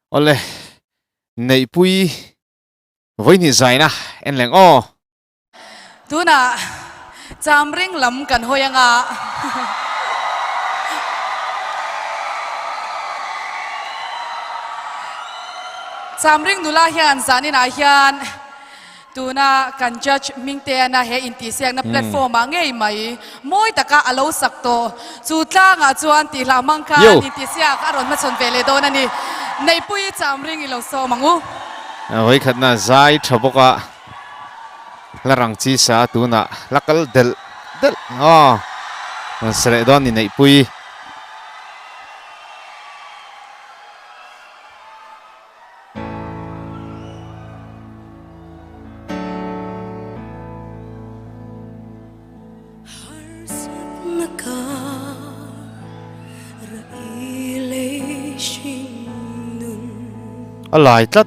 Awle, Neihpui vawihnih zaina en leng aw. Tunah Chamring lam kan hawi anga. Chamring nula hian zaninah hian Tuna kan judge Hmingteana he intihsiakna platform ah ngei mai mawi taka a lo sak tawh. Chu tlangah chuan tihlah hmang khan intihsiak a rawn hmachhawn ve leh dawn a ni. Neihpui cham ring i lo sawm ang u. Vawikhatna zai tha bawk a, la rang chi sa tunah la kal delh delh aw rawn sa leh dawn ni Neihpui. A lai tlat.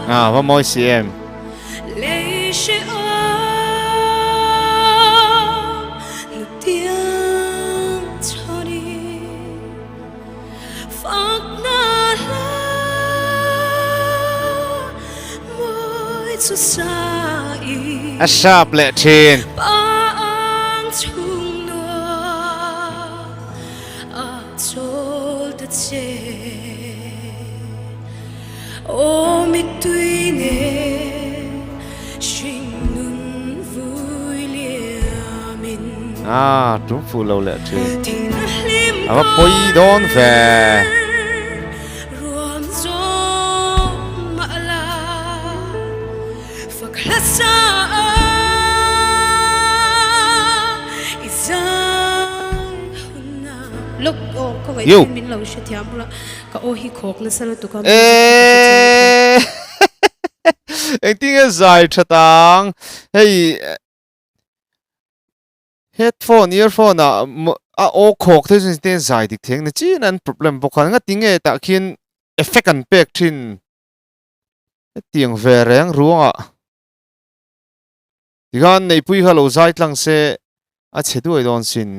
A va mawi si em. A sharp leh thin. A tum fuh lo leh thin. A va pawi dawn ve. Yo. Eeeeee Engtin nge zai tha tang hei headphone earphone ah a aw khawk thei chuan engtin nge zai dik thei ang ni chin an problem bawk a ngati nge tah khian effect an pek thin hetiang ve reng ruangah tikhan neihpui kha lo zai tlang se a chhe duai dawn sin.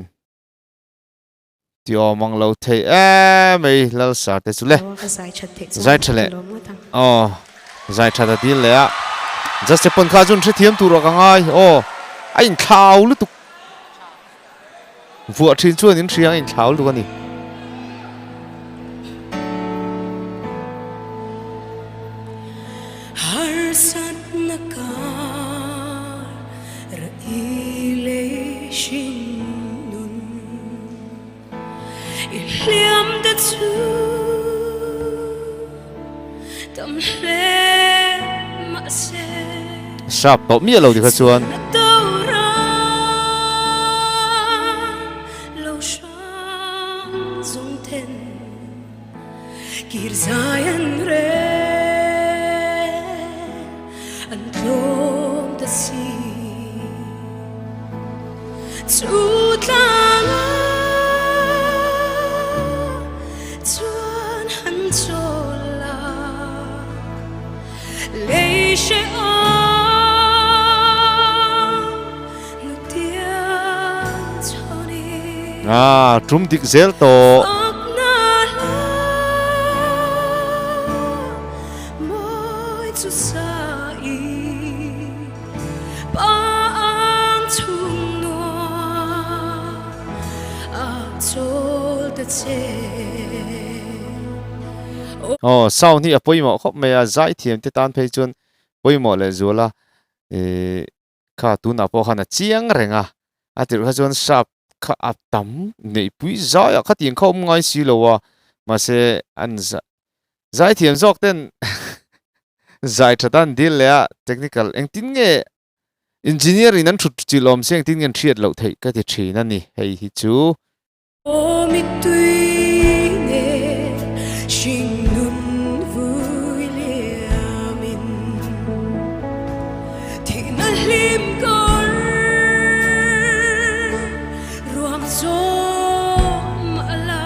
Ti awm ang lo thei em ei Lalsar te chu le. Zai tha leh aw zai tha ta dil leh a just a pawn kha chun hrethiam tur ah ka ngai aw a inthlau lutuk vuah thin chuan in hria a inthlau lutuk a ni. Sharp tawh miah lo tikha chuan. Ah, tum dik zel tawh. Aw sound hi a pawimawh khawp mai a, zaithiam te tan phei chuan pawimawh leh zual a, ih kha tunah pawh khan a chiang reng a, a tirh kha chuan sharp kha a tam neihpui zai ah khatiang kha awm ngai si lo a, mahse an zaithiam zawk ten zai tha tan dil leh a technical engtin nge engineer in an thut chilh awm se engtin nge an hriat loh theih ka ti thin a ni hei hi chu. Aw mittui nen hringnun vui liamin thihna hlim kawr ruang zawm a la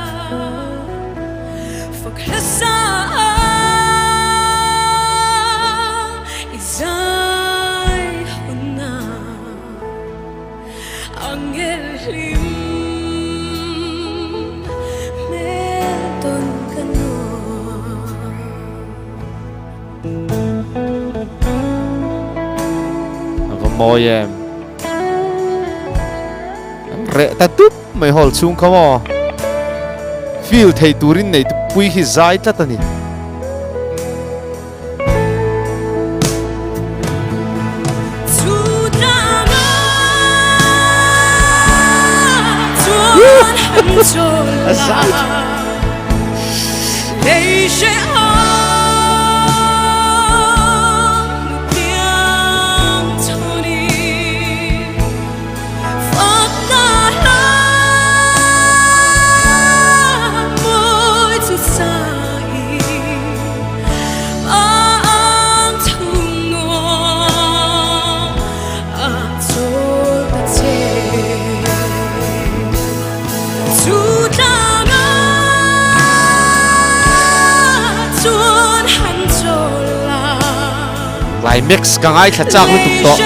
fak hla sa i zai hunna. Angel hlim hmel tawn ka nuam. A va mawi em. An reh ta dup mai hall chhung kha maw. Feel thei turin nei pui hi zai tlat a ni. Climax ka ngaithla chak lutuk tawh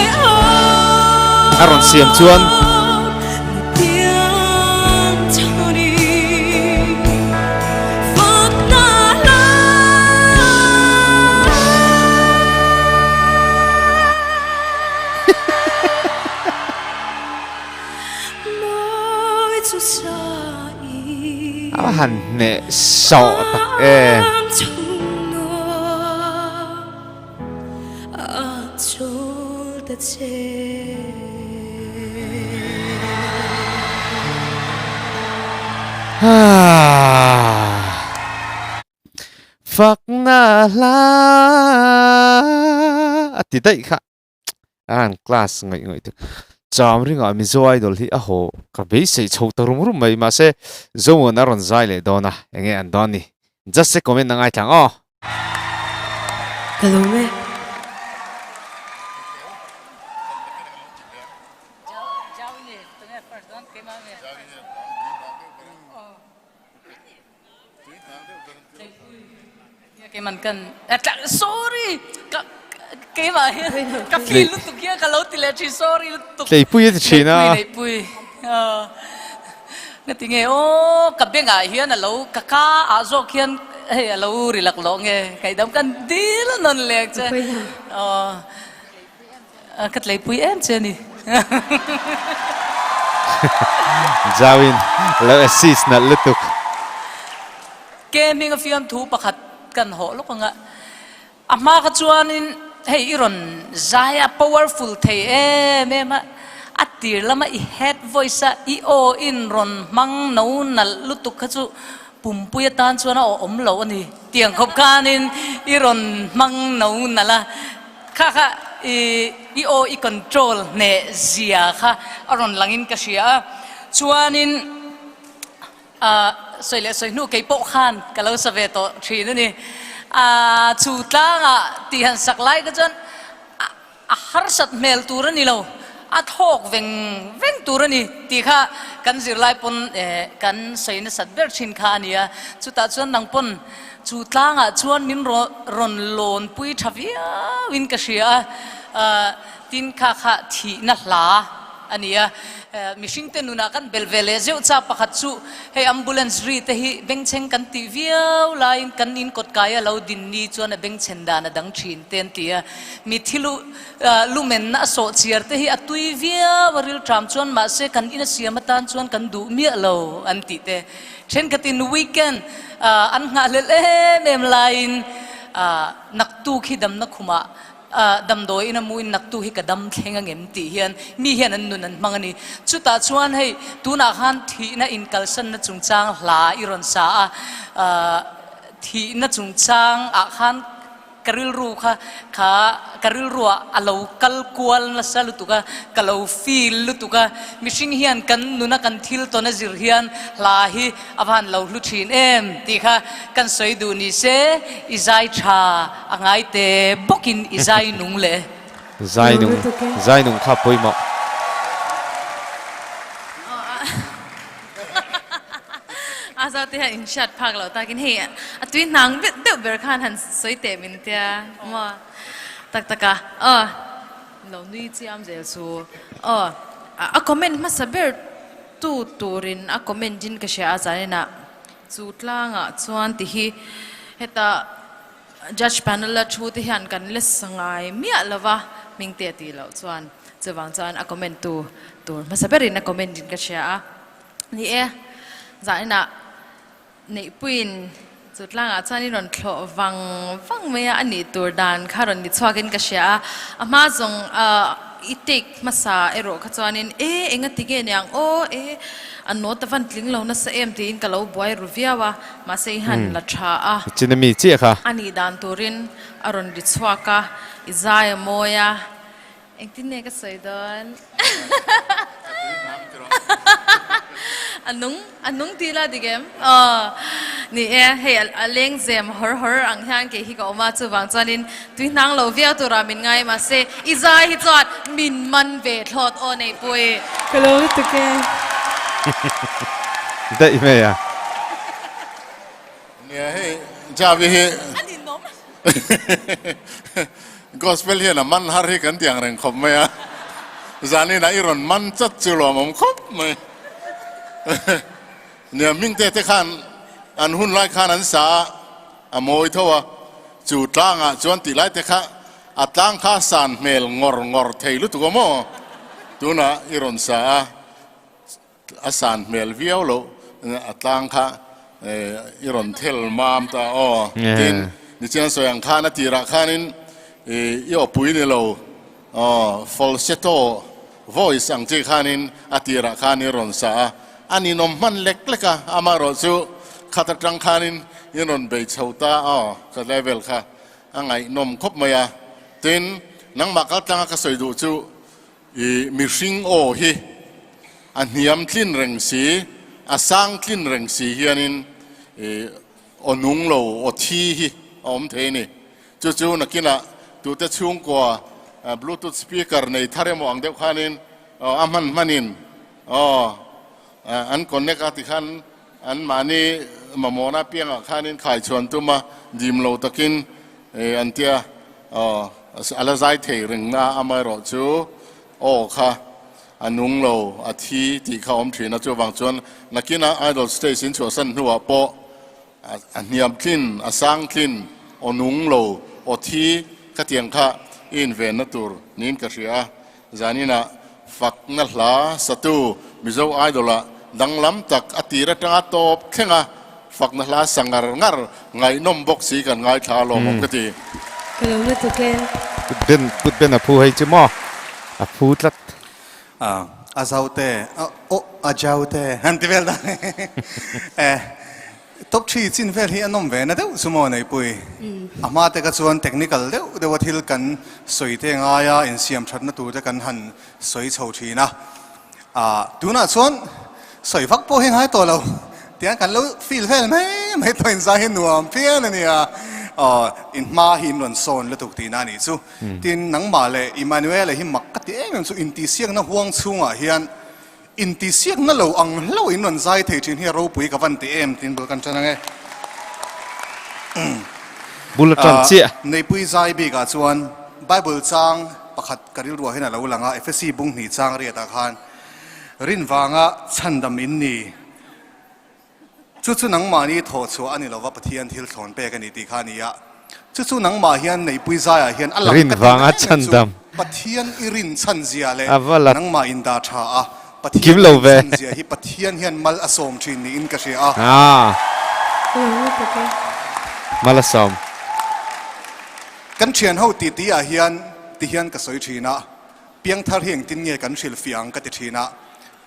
a rawn siam chuan A han hneh sawh tak em. Fakna hla a ti daih kha a han class ngaih ngaih tur cham ringah Mizo Idol hi a haw ka beisei chho ta rum rum mai mahse Zomuan a rawn zai leh dawn a enge an dawn ni just a comment a ngaithla ang aw. Ka lawm e. Tleipui a ti thin a. Ngati nge aw ka bengah hian a lo ka ka ah zawk hian hei a lo ri lak lawh nge ngaihdam kan dil a nawn lek che aw ka tleipui em che ni. Zauin lo assist nalh lutuk. Ke hming a fiamthu pakhat kan hawh lawk anga A hma kha chuanin hei i rawn zai a powerful thei em em a, a tir lama i head voice a i aw in rawn hmang no nalh lutuk kha chu pumpui atan chuan a awm lo a ni. Tiang khawp khanin i rawn hmang no nalh a, kha kha i i aw i control hneh zia kha a rawn langin ka hria a, chuanin. Sawi leh sawi hnu kei pawh khan ka lo sa ve tawh thin a ni. Chu tlangah tih han sak lai kha chuan a harsat hmel tur a ni lo, a thawk veng veng tur a ni tih kha kan zirlai pawn kan sawi nasat ber thin kha a ni a. Chutah chuan nang pawn chu tlangah chuan min rawn lawnpui tha viauin ka hria a, tin kha kha thihna hla a ni a, mihringte nunah kan bel ve leh zeuh chak pakhat chu hei ambulance ri te hi bengchheng kan tih viau laiin kan in kawt kai a lo din ni chuan a bengchhen dan a dang thin te an ti a, mithi lu lumenna a sawh chiar te hi a tui viau a rilṭam chuan mahse kan in a siam atan chuan kan duh miah lo an tih te thenkhatin weekend an nghahhlelh em em laiin naktuk hi damna khumah Damdawi in a mu in naktu hi ka dam thleng ang em tih hian mi hian an nun an hmang a ni. Chutah chuan hei tunah khan thihna inkalsanna chungchang hla i rawn sa a, thihna chungchang ah khan ka rilru kha kha ka rilruah a lo kal kual nasa lutuk a, ka lo feel lutuk a, mihring hian kan nuna kan thil tawn a zir hian hla hi a van lo hlu thin em tih kha kan sawi duh ni se, i zai tha a ngai te bawkin i zai nung le. Zai nung, zai nung kha pawimawh. A zau te hian inhriat phak loh takin hei a tui hnang deuh ber khan han sawi teh min tia maw tak tak a aw lo nui chiam zel chu aw a comment hmasa ber tu turin a comment in ka hria a zaninah chu tlangah chuan ti hi heta Judge panel a thu te hian kan la sa ngai miah lo va, Hmingte a tih loh chuan chuvang chuan a comment tu tur hmasa berin a comment in ka hria a. Ni e, zaninah Neihpuiin chu tlangah chuan i rawn thlawh vang vang mai a, a nih tur dan kha rawn ni chhuakin ka hria a. A hma zawng i take hmasa erawh kha chuanin e enga ti nge niang aw e a note a van tling lo nasa em tiin ka lo buai ru viau a. Mahse i han la tha a. Chin ami chiah kha. A nih dan turin a rawn ri chhuak a, i zai a mawi a, engtin nge ka sawi dawn? A nung, a nung tih la dik em? Aw, ni e, hei a leng zem hawr hawr ang hian kei hi ka awm a, chuvang chuanin tui hnang lo viau turah min ngai mahse i zai hi chuan min man ve thlawt aw Neihpui. Ka lo lutuk e. Daih mai a. Nia hei Javi hi Gospel hian a man har hi kan ti ang reng khawp mai a, zanin ah i rawn man chat chu lawmawm khawp mai. Nia hmingte te khan an hun lai khan an sa a, a mawi tho a, chu tlangah chuan tih lai te kha a tlang kha san hmel ngawr ngawr thei lutuk a maw? Tunah i rawn sa a. A san hmel viau loh a tlang kha i rawn thel mam ta aw. Tin, nichian sawi ang khan a tirah khanin i awpui ni lo aw, falsetto voice ang chi khanin a tirah khan i rawn sa a, a ninawm hman lek lek a, amaherawh chu khat atang khanin i rawn bei chho ta aw, ka level kha a ngaihnawm khawp mai a. Tin, nangmah kaltlanga ka sawi duh chu I mihring aw hi a hniam tlin reng si, a sang tlin reng si hianin i aw nung lo, aw thi hi a awm thei a ni. Chu chu nakinah tute chhungkua bluetooth speaker nei thar emaw ang deuh khanin a hman hmanin aw an connect a tikhan an mahni mamawhna apiangah khanin khaichhuan tuma dim lo takin an tia. Aw, a la zai thei reng na, amaherawh chu aw kha a nung lo, a thi tih kha a awm thin a, chuvang chuan nakina Idol stage in chhuahsan hnuah pawh a hniam tlin, a sang tlin, aw nung lo, aw thi khatiang kha i invenna tur niin ka hria a, zaninah fakna hla satu Mizo Idol-ah danglam tak a tir atanga tawp thleng a, Fakna hla sa ngar ngar ngaihnawm bawk si kan ngaithla alawm awm ka ti. Ka lo lutuk e. Kut ben kut ben a phu hei chu maw a phu tlat. A zau te aw a jau te han ti vel dan e top thi chin vel hi a nawm ve na deuh chu maw Neihpui a hma te kha chuan technical deuh deuh a thil kan sawi te ngai a insiam that na tur te kan han sawi chho thin a Ah, tunah chuan sawi vak pawh hi ngai tawh lo tiang kan lo feel vel mai mai tawh inzai hi nuam phian a nia. Aw, in hma hi in rawn sawn lutuk tihna a nih chu. Tin, nangmah leh Emmanuel-a hi mak ka ti em em chu intihsiakna huang chhungah hian intihsiakna lo ang hlauh in rawn zai thei thin hi a ropui ka van ti em tiin bul kan tan ang e. Bul a tan chiah. Neihpui zai bikah chuan Bible chang pakhat Ka rilruah hian a lo lang a, Efesi bung hnih chang riatah khan rin vanga chhandam in ni. Chu chu nangmahni thawh chhuah a ni lova Pathian thil thlawn pek a ni tih kha a ni a. Chu chu nangmah hian neihpui zaiah hian a lang Rin ka tih vanga em em chu chhandam. Pathian i rin chhan zia leh A va la nangmah in dah tha a, Pathian kim i lo rin ve. chhan zia hi Pathian hian mal a sawm thin niin ka hria a. Ah. Ka lo lutuk e. Mal a sawm. Kan thian ho tih tih ah hian ti hian ka sawi thin a, piangthar hi engtin nge kan hrilhfiah ang ka ti thin a,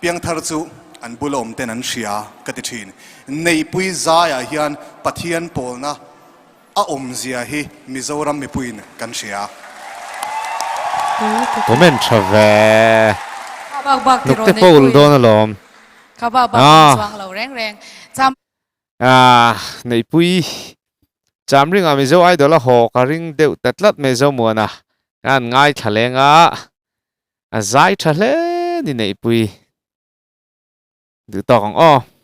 piangthar chu an bula awm ten an hria ka ti thin. Neihpui zaiah hian Pathian pawlna A awmzia hi Mizoram mipuiin kan hria. Comment tha ve. Kha bak bak tiraw Hnukte pawh ulh dawn alawm. Kha bak bak kan chuang lo reng reng. Cham. Ah Neihpui Chamring ah Mizo Idol a haw ka ring deuh ta tlat mai Zomuana ka han ngaithla leng a, a zai tha hle ni Neihpui. Duh tawk ang aw.